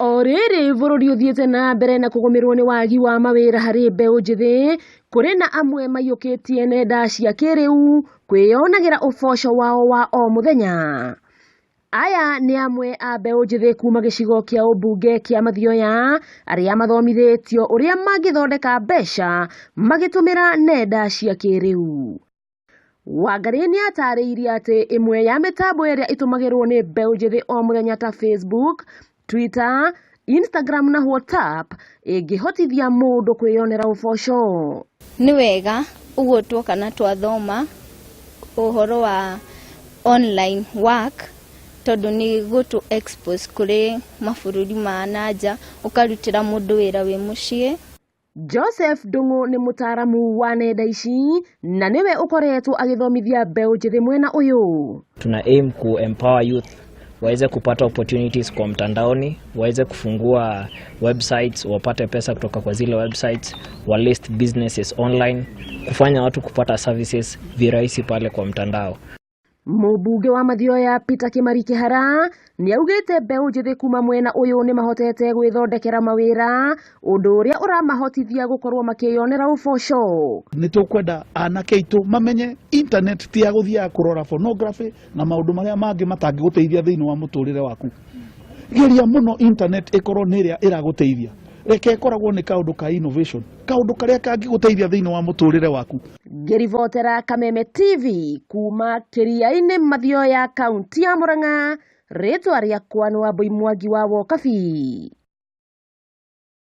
O rĩrĩ bũrũri ũthiĩte na mbere na kũgũmĩrwo nĩ wagi wa mawĩra harĩ mbeũ njĩthĩ, kũrĩ na amwe maiyũkĩtie nenda cia kĩrĩu kwĩyonagĩra ũboco wao wa o mũthenya. Aya nĩ amwe a mbeũ njĩthĩ kuma gĩcigo kĩa ũmbunge kĩa Mathioya arĩa mathomithĩtio ũrĩa mangĩthondeka mbeca magĩtũmĩra nenda cia kĩrĩu. Wangarĩ nĩatarĩirie atĩ ĩmwe ya mĩtambo ĩrĩa ĩtũmagĩrwo nĩ mbeũ njĩthĩ o mũthenya ta Facebook, Twitter, Instagram na WhatsApp ĩngĩhotithia mũndũ kwĩyonera ũboco. Nĩ wega ũguo tuoka na twathoma ũhoro wa online work tondũ nĩ gũtũ expose kũrĩ mabũrũri ma na nja, ũkarutĩra mũndũ wĩra wĩ mũciĩ. Joseph Ndung'u nĩ mũtaaramu wa nenda ici na nĩwe ũkoretwo agĩthomithia mbeũ njĩthĩ mwena ũyũ. Tuna aim ku empower youth waweze kupata opportunities kwa mtandaoni, waweze kufungua websites, wapate pesa kutoka kwa zile websites, wa list businesses online, kufanya watu kupata services virahisi pale kwa mtandao. Mũmbunge wa Mathioya Peter Kĩmari Kĩhara nĩaugĩte mbeũ njĩthĩ kuma mwena ũyũ nĩmahotete gwĩthondekera mawĩra ũndũ ũrĩa ũramahotithia gũkorwo makĩyonera ũboco. Nĩ tũkwenda anake aitũ mamenye internet ti ya gũthiaga kũrora pornography na maũndũ marĩa mangĩ matangĩgũteithia thĩinĩ wa mũtũrĩre waku. Geria mũno internet ĩkorwo nĩ ĩrĩa ĩragũteithia, reke ĩkoragwo nĩ kaũndũ ka innovation, kaũndũ karĩa kangĩgũteithia thĩinĩ wa mũtũrĩre waku. Ngĩribotera Kameme TV kuma Kĩriainĩ Mathioya, kaunti ya Murang'a, rĩtwa rĩakwa nĩ Wambui Mwangi wa Wokabi.